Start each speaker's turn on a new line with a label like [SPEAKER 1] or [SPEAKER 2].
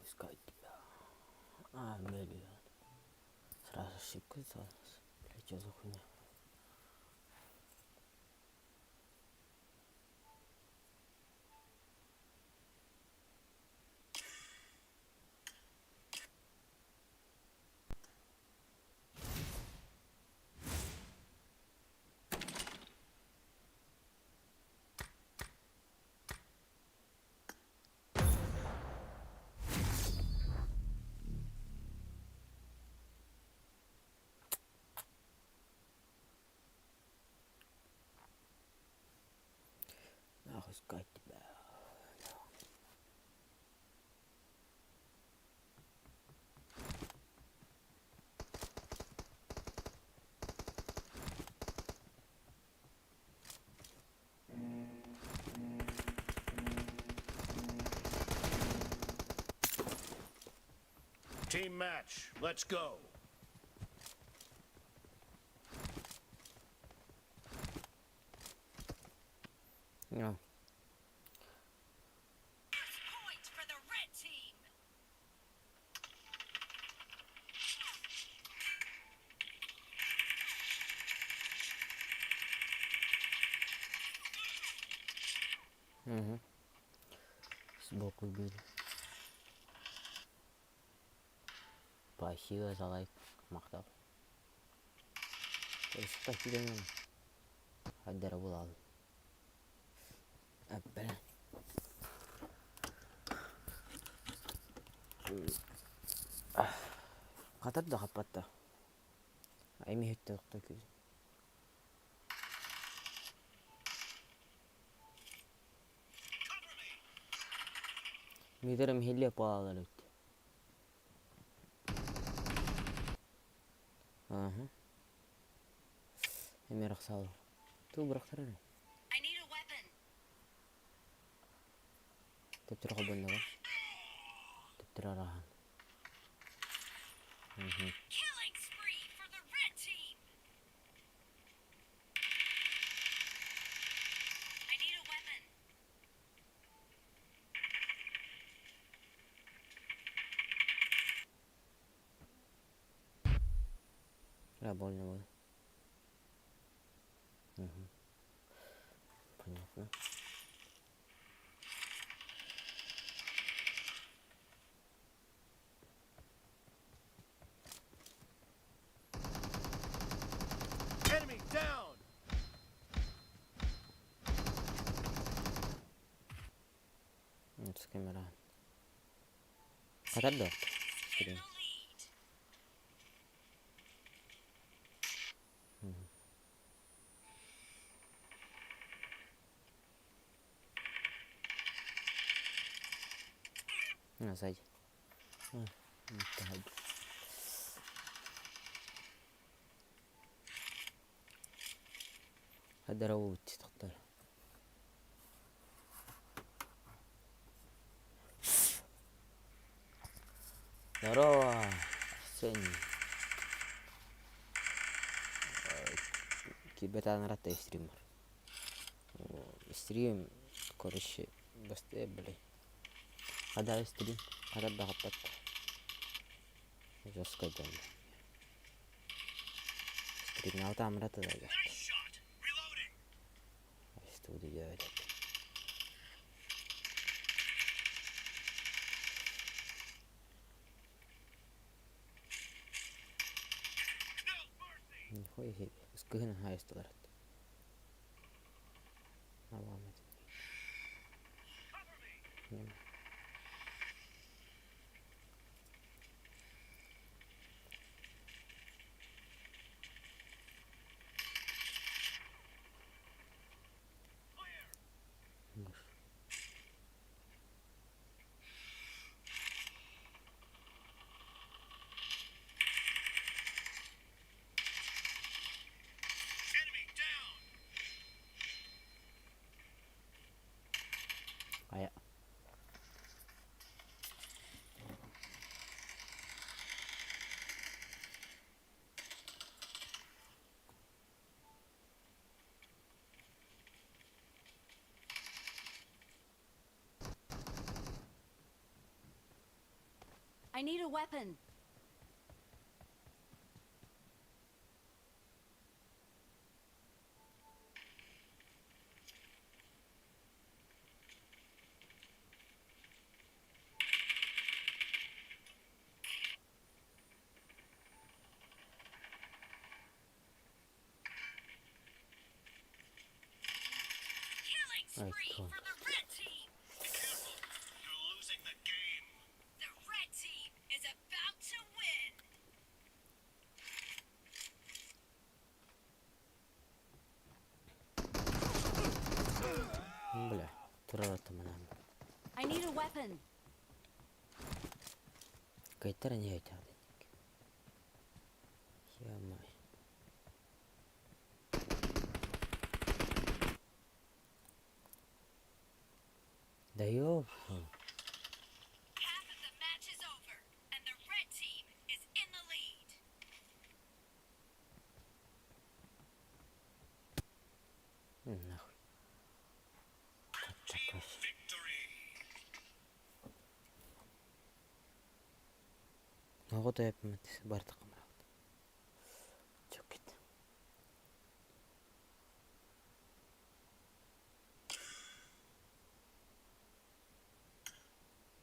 [SPEAKER 1] Искать тебя. А, миллион. Сразу ошибка сделалась. Блядь, что за хуйня? Нахуй искать тебя.
[SPEAKER 2] Team match, let's go.
[SPEAKER 1] No.
[SPEAKER 3] First point for the red team.
[SPEAKER 1] Угу. Сбоку убили. Спасибо за лайк, махтал. Спасибо. Хаддара булалым. Бля. Хатар да хаппат да. Эми иһиттэ тохто күүс. Миитэрэ миһиллиэ паалар эбит. Ааһа. Эмиэ арахсаалар. Тыл бырахтар эрэ. Төптөрү холбонноҕо. Төптөрү арааһан.
[SPEAKER 3] Killing spree for the red team. I need a weapon.
[SPEAKER 1] Да, больно было. Угу. Понятно.
[SPEAKER 2] Enemy down.
[SPEAKER 1] С камера. Хатар да.
[SPEAKER 3] In the lead.
[SPEAKER 1] На, сзади. А, так. Хадара тохтор. Здорово, Арсений. Кибетанараттай стример. Стрим, короче, басты, блин. Хада стрим, хада да Жестко дьон. Стримнаабыта амырата да
[SPEAKER 2] Nice shot. Reloading.
[SPEAKER 1] Студия этот.
[SPEAKER 2] No mercy.
[SPEAKER 1] Нихуя себе. Ыскыһын хаайыстылар. Абаамат.
[SPEAKER 2] Cover me. Clear. Enemy down.
[SPEAKER 3] I need a weapon. Killing
[SPEAKER 1] Ай,
[SPEAKER 3] spree
[SPEAKER 1] кон.
[SPEAKER 3] for the red team.
[SPEAKER 2] Be careful. You're losing the game.
[SPEAKER 3] The red team is about to win.
[SPEAKER 1] Бля, турар манан.
[SPEAKER 3] I need a weapon.
[SPEAKER 1] Кайтара не өтәден. Ё-моё. Да ёб.
[SPEAKER 3] Half of the match is over, and the red team is in the lead.
[SPEAKER 1] Нахуй.
[SPEAKER 2] Team
[SPEAKER 1] Так,
[SPEAKER 2] victory.
[SPEAKER 1] Оҕо төһөппүмэт бартыкым.